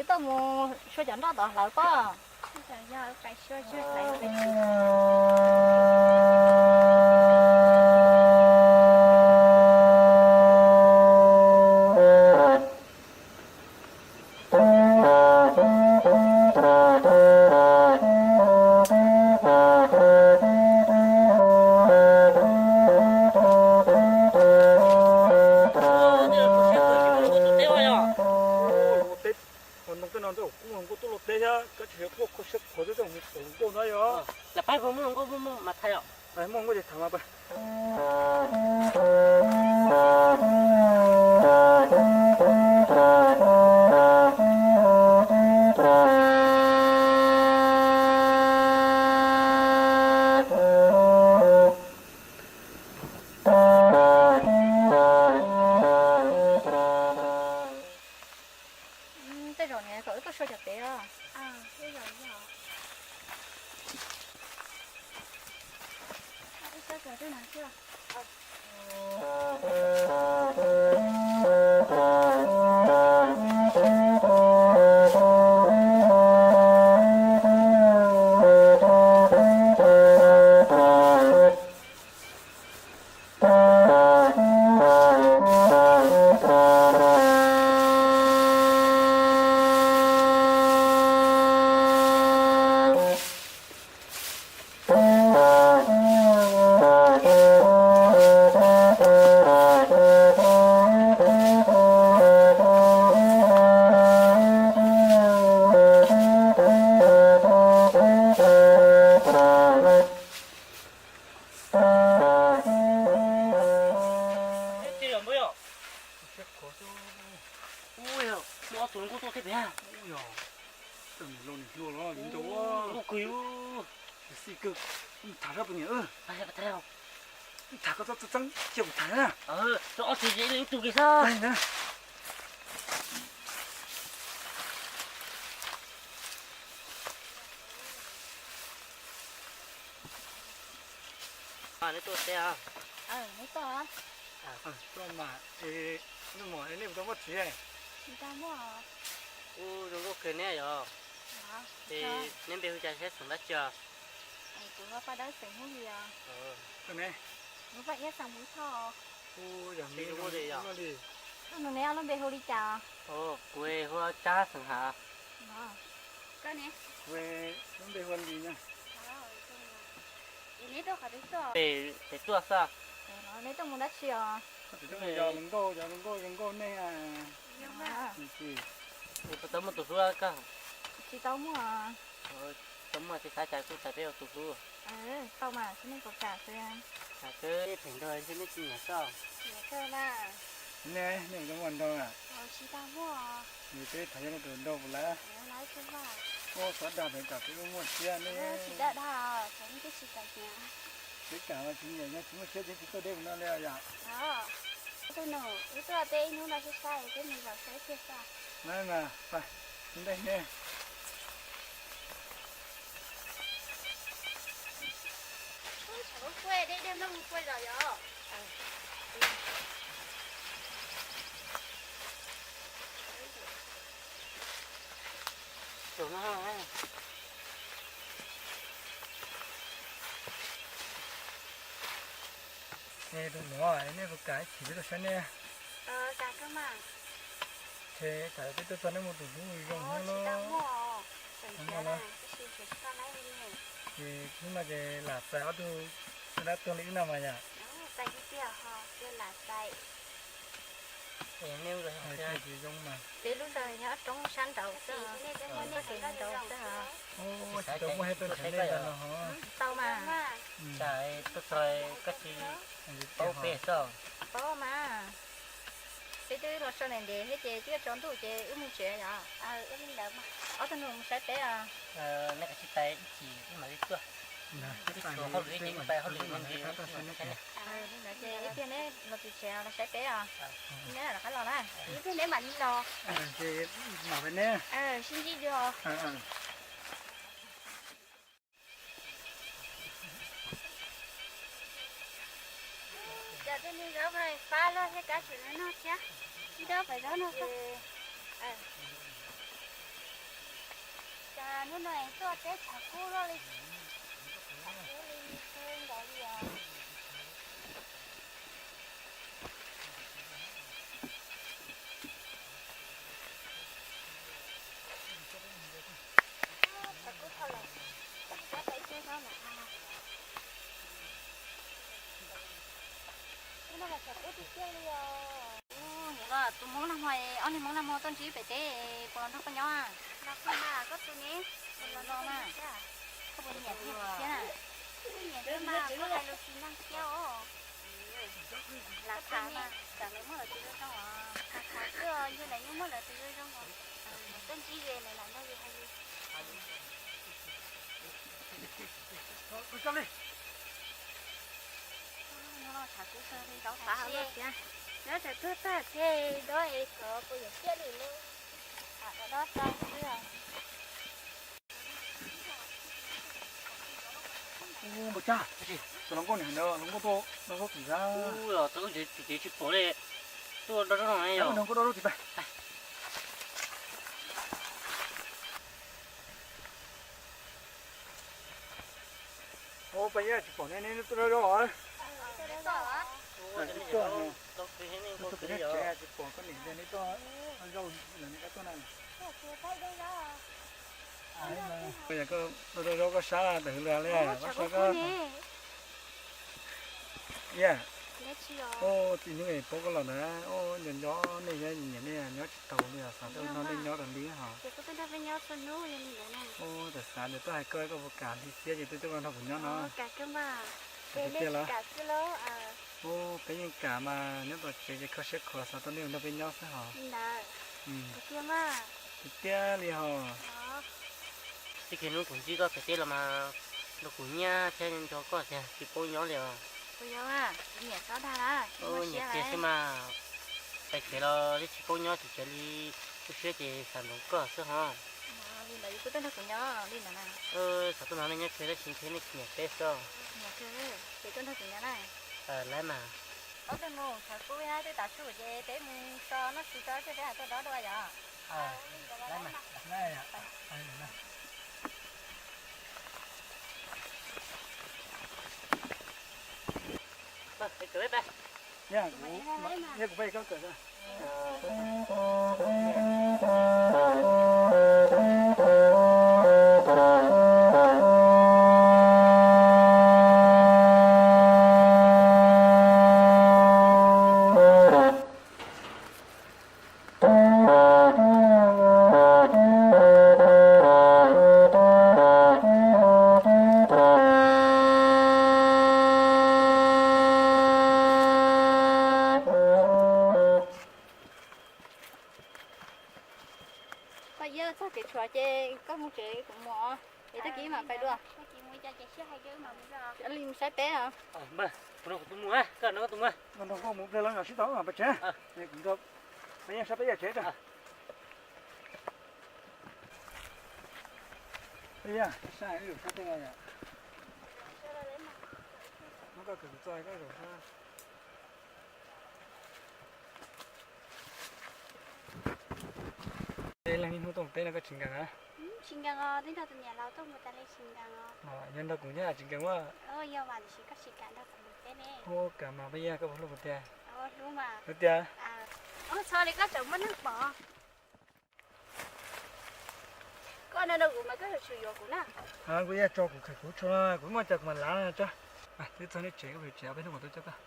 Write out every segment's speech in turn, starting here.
Tuaj mus sua cov nroj tod hlawv pob. Ntoo tej no ntawm kuj muaj hluas nkauj tuaj luaj teb thiab, koj tsis yog tuaj kho siab khuav tuaj mus pom hluas nkauj no yog? Lam pab puas muaj hluas nkauj muaj mas tham yom? Muaj hluas nkauj ces tham mas pab. Tej zaum niam kom wb tuaj sua cov pem os. Ua, muaj ob tug hluas nkauj tuaj thiab pem. Nkauj kawg. Xij kawg, tham sab puas niam. Tham koj txhob txeeb cia kuv tham na. Ob tug ib leeg ib tug kiag xwb. Neb tuaj teb os? Tuaj mas, nej puas tau muaj txiv? Tsis tau muaj. Kuv zoo nkauj kawg neb yog. Ces neb npe hu cas thiab xeem dab tsi os? Kuv hu Paj Dawb xeem Hmoob Lis os. Kuv Paj Iab xeem Hmoob Thoj. Tsis zoo nkauj li yog. Neb ob lub npe hu li cas? Kuv hu Tsab xeem Hav. Kuv lub npe hu Lis na. Pem tuaj xwb. Neb tuaj mus dab tsi os? Koj tsis tuaj mus yos hluas nkauj, yos hluas nkauj zoo nkauj nej. Puas tau muaj tus hlub koj? Tsis tau muaj. Tau muaj ces xav cas kuj txais peb ua tus hlub. Tau mas, tsis muaj tus kam xwb. Phem nrog ntshe nej tsis nyiam xwb. Nyiam kawg mas. Nej, nej ua zoo ua nraug a? Tsis tau muaj. Nws peb tham yog tus nraug puas lawm? Ua xav dag pem kom peb muaj siab ne. Tsis dag dag, thaum nej twb tsis kam nyiam. Peb kam mas tsis nyiam, yog tsis muaj siab ces tsis tuaj deb mus no li yom. Tus nus, wb tuaj teb ib hnub no sai sai, peb mus zaum saib kiag xwb. Mas, tus ntej ne. Ub, tshav kub kuaj, dej dej muaj kub kuaj zom yom. Es tus muam, nej puas kam ib chim peb tuaj saib nej? Ces tham peb tuaj txog nej muaj tus hlub zoo hnub los. Ces hnub no ces lam txais ob tug dab tuag li wb no mas yom. Tsis zoo mas. Peb lub zos nyob roob sab nraud xwb, nraud xwb. Tsis tau muaj thiab tuaj nrhiav nej ntawm no ho. Tau mas. Cas tuaj txog koj tsis paub peb xwb? Paub mas. Peb twb los so ntev ntev thiab ces twb yuav tsaus ntuj ces wb mus tsev yom. Ob tug nus mus saib peb os. Nej kav tsij pais ib chim wb mam li tuaj. Wb tshuav hauj lwm ib chim, wb pais hauj lwm me ntsis wb mam li saib nej. Li ntawd ces ib pliag neb los tim tsev los saib peb os. Neb rov qab los na. Ib pliag neb mam li los. Sib ntsib dua. Cov tej me zaub pab luaj thiab kab tseem noj thiab. Tsis tau pais zaub no xwb. Hnub no es tuaj teb tshav kub luaj li, tshav kub li kawg nkaus li os. Tshav kub thaum lawm, ib tsam peb teb zaub lawm. Hnub no mas tshav kub tiag tiag li os. Ub, tus Hmoob nag hmo, ob niag Hmoob nag hmo tuaj ntsib pem teb, puas los nrog koj nyob? Los kuj mas koj tus ne, los no mas. Koj puas nyiam thiab tsis thiab na? Kuj nyiam thiab mas, koj hais lus tsis ntseeg thiab os. Lam tham mas tsam lawv muab lawv tus zoo zoo os. Tham tham xwb os, yog lawv yeej muab lawv tus zoo zoo os. Tuaj ntsib ze lawv lam nrog yus hais lus. Nyob tshav kub tag thiab, nyob tshav kub tag thiab, dob es kov puas yuav ciaj li lub, dob tau xwb. Ua npau tsawg, tus hluas nkauj niag no, hluas nkauj tuaj dob zaub tim zab. Ua, tau wb ntsev tim tsis pom li, tuaj dob zaub no ne yog. Hluas nkauj dob zaub tim pab. Ua, pab yaj tsis pom ne, neb tuaj dob zaub os. Ib tsob, tus tsev tsis pom koj niam tias neb tuaj dob zaub, neb tuaj na. Koj dob zaub koj sab tawm hwv lawm, koj sab koj. Yaj, ua txiv neej paub koj los ntawd, ua nco nco nej, nyiam nej nyob tsis tau li, xav tuaj nrog nej nyob tas li hos. Ua, txawm xav tias tuaj hais koj, koj puas kam li thiab ces tuaj tuaj nrog kuv nyob no. Tiag tiag los? Ua, peb yeej kam mas, nyob tom tsev ces kho siab khuav xav tuaj nej nrog peb nyob xwb hos. Tiag tiag li hos. Txij kiag hnub kuv ntsib koj pem teb los mas nrog kuv nyiam thiab nco koj tiag tsis paub nyob li os. Nyiam tiag xwb mas, pem tsev los twb tsis paub nyob tsis tsev li, tu siab ces xav nrog koj xwb hos. Xav tuaj nrog nej nyob kiag tab sis thiab nej tsis nyiam peb xwb. Lawv mas. Ob tug nus tshav kub twb tas su ces peb mus so noj su tso tseg peb hais tuaj dob dua yom. Koj yuav txog kev tshuav ces koj mus tsev kuv mus os, es tag kis mam pais dua. Li mus saib peb os. Nrog koj mus, koj nrog koj mus ple los sib tau mam pais tsev. Kuv nrog peb yeej saib peb yam tsev. Peb yeej saib ib lus sab tej no yom. Muab koj kawm kuv txo koj zaum sab. Leej niaj hnub tuaj mus teb no koj tsis nkees na? Tsis nkees os, twb nrog tus niam laus tuaj mus tas li tsis nkees os. Yog nrog kuv nyob tsis nkees ua. Yog mas tiam sis koj tsis kam nrog kuv mus teb ne. Ua kam mas peb yeej, koj puas hlub kuv tiag? Hlub mas. Hlub tiag. Ua txhob li koj tseem muaj neeg pom. Koj nrog kuv mas koj yuav tsum yuav kuv na. Kuv yeej tso kuv khawm kuv tsho, kuv muaj cas kuv mam lav tso. Twb txog nej tsev, koj pem tsev, peb hnub mam tuaj coj koj.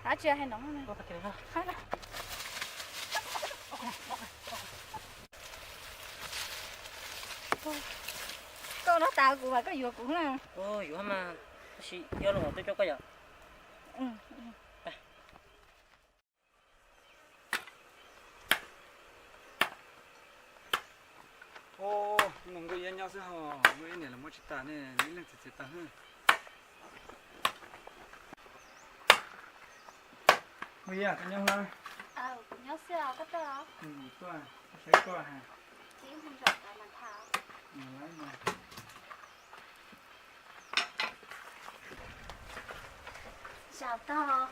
Dab tsi hais no? Koj no tas kuv mas koj yuav kuv na. Yuav mas, tab sis yuav los twb coj koj yom. Ua, no nkauj iab nyob xwb hos, nkauj iab niam los muab tsis tas ne, ib leeg txiv txiv tas hwb. Ua yog koj nyob hlob? Kuv nyob xwb os, koj tuaj os? Kuv tuaj saib koj ha. Zaum tag.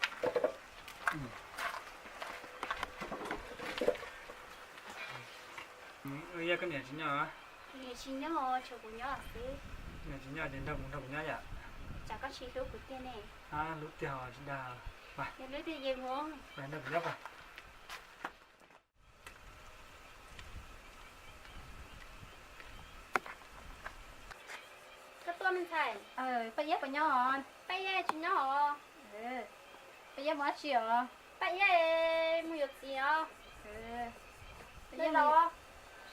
Ua yog koj niam tsis nyob? Niam tsis nyob, tshuav kuv nyob xwb. Niam tsis nyob ces nrog kuv, nrog kuv nyob yom. Tsam koj tsis hlub kuv tiag ne. Hlub tiag tsis dag. Hlub tiag ces mus. Nrog kuv nyob. Koj tuaj me ntxhais. Paj Iab puas nyob os? Paj Iab tsis nyob os. Paj Iab mus dab tsi os? Paj Iab mus yuav txiv os.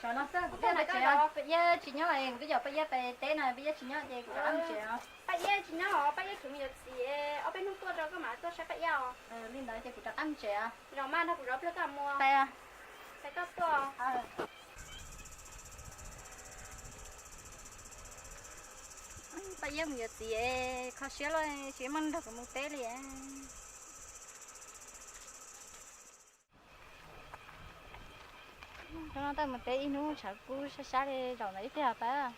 Sov no xwb kuv twb mus tsev. Paj Iab tsis nyob es kuv twb coj Paj Iab pem teb no, Paj Iab tsis nyob ces kuv rov qab mus tsev os. Paj Iab tsis nyob os, Paj Iab khiav mus yuav txiv, ob peb hnub tuaj rau koj mam tuaj saib Paj Iab os. Li ntawd ces kuv rov qab mus tsev os. Zaum mas nrog kuv zov pliag koj mus. Paj Iab. Paj Iab tuaj. Paj Iab mus yuav txiv, kho siab lawm tsis muaj neeg nrog kuv mus teb li. Zaum no tuaj mus teb ib hnub tshav kub sab sab li, zaum ntawd ib pliag tawm.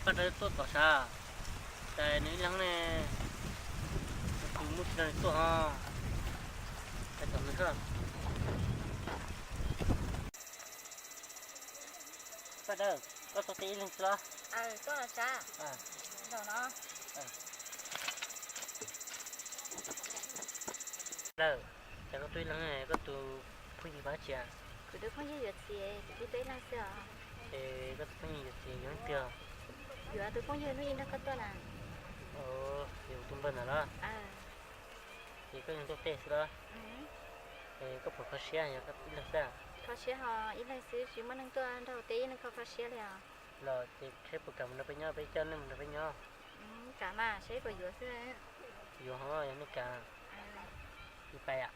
Paj Dawb tuaj tom sab, cas nws ib leeg ne, tus muaj tsis nrog nws tuaj os. Paj Dawb, koj tuaj teb ib leeg xwb los? Dawb, cas koj tuaj ib leeg, koj tus phooj ywg pab tsia? Kuv tus phooj ywg yuav txiv, kuv thiaj tuaj ib leeg xwb os. Es koj tus phooj ywg yuav txiv yuav leej twg? Yuav tus phooj ywg hnub ib nrog koj tuaj na. Yuav tus npawg ntawd los? Ces koj yeej tuaj teb xwb los? Es koj puas kho siab yog koj ib leeg xwb? Kho siab ho, ib leeg xwb tsis muaj neeg tuaj nrog teb, ib leeg kho kho siab li os. Los ces saib puas kam mus nrog peb nyob, peb coj nej mus nrog peb nyob. Kam mas, saib puas yuav xwb. Yuav ho, yog nej kam. Pais.